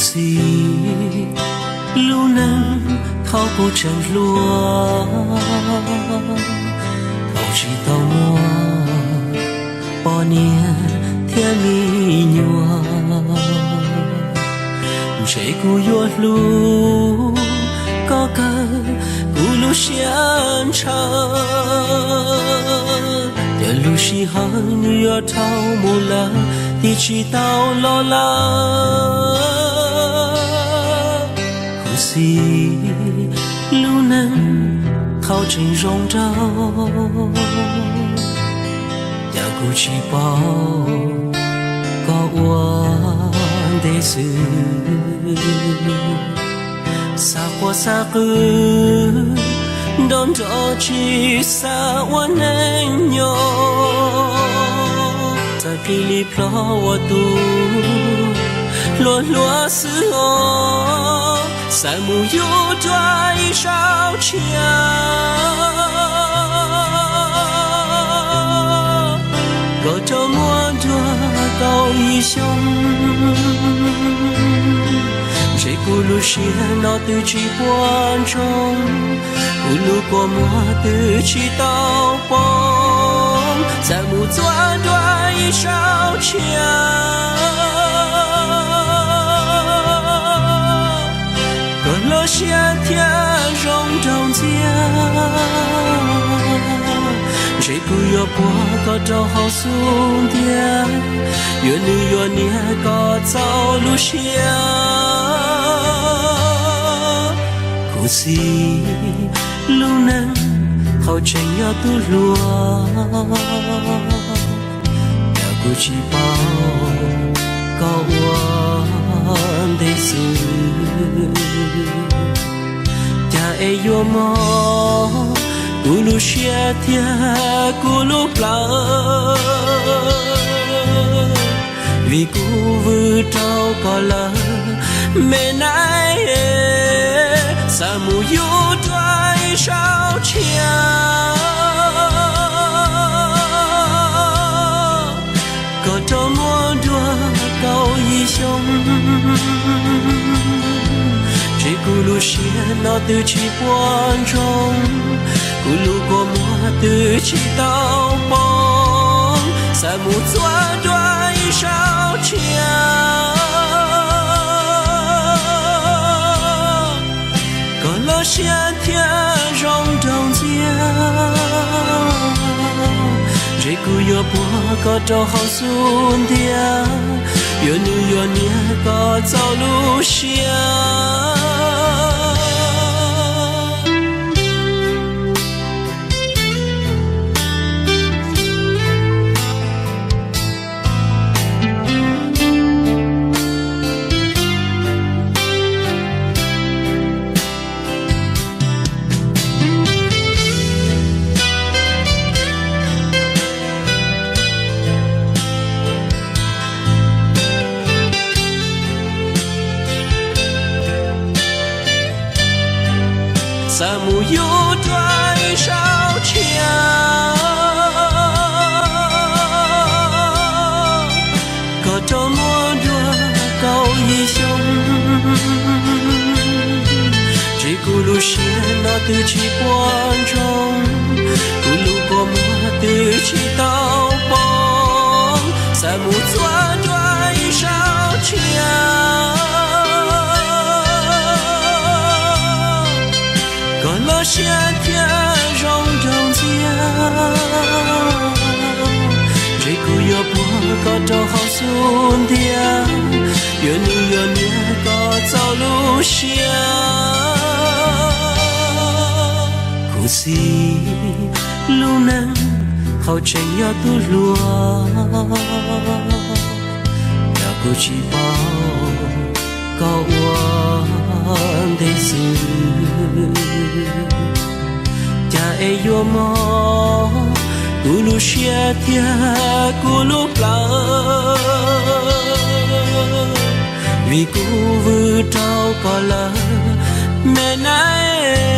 Xis, lub neej thaum kuv tseem hluas, thaum tsis tau muaj poj niam thiab me nyuam, ntshe kuv yuav hlub koj kawg kuv lub siab ntshaw. Yog lub sij hawm nws yuav dhau mus lawm, tig tsis tau los lawm. Kuv xis, lub neej thaum tseem zoo nraug, cas kuv tsis paub koj ua ntej xwb. Xav quaj xav qw, nrov nrov tsis xav ua neej nyob. Txawm cia li plhov ua tus hluas hluas xwb os, xav mus yug dua ib zaug tshiab, kom rov muaj dua kaum yim xyoo. Ntshe kuv lub siab no twb tsis puas ntsoog, kuv lub kua muag twb tsis tau poob, xav mus txua dua ib zaug tshiab, kom lub siab thiaj zoo nraug ntxiag. Ntshe kuv yuav puag koj rau hauv xub ntiag, yuav nws yuav niam kom txaus lub siab. Kuv xis, lub neej thaum tseem yog tub hluas, cas kuv tsis paub koj ua ntej xwb. Cas es yuav mob kuv lub siab thiab kuv lub plawv, vim kuv vwm rau koj lawm me nab. Xav mus yug dua ib zaug tshiab, kom rov muaj dua kaum yim xyoo. Ntshe kuv lub siab no twb tsis puas ntsoog, kuv lub kua muag twb tsis tau poob, xav mus txua dua ib zaug tshiab, kom lub siab thiaj zoo nraug ntxiag. Ntshe kuv yuav puag koj rau hauv xub ntiag, yuav nws yuav niam kom txaus lub siab. Xav mus yug dua ib zaug tshiab, kom rov muaj dua kaum yim xyoo. Ntshe kuv lub siab no twb tsis puas ntsoog, kuv lub kua muag twb tsis tau poob, xav mus txua dua ib zaug tshiab, kom lub siab thiaj zoo nraug ntxiag. Ntshe kuv yuav puag koj rau hauv xub ntiag, yuav nws yuav niam kom txaus lub siab. Kuv xis, lub neej thaum tseem yog tub hluas, cas kuv tsis paub koj ua ntej xwb. Cas es yuav mob kuv lub siab thiab kuv lub plawv, vim kuv vwm rau koj lawm me nab.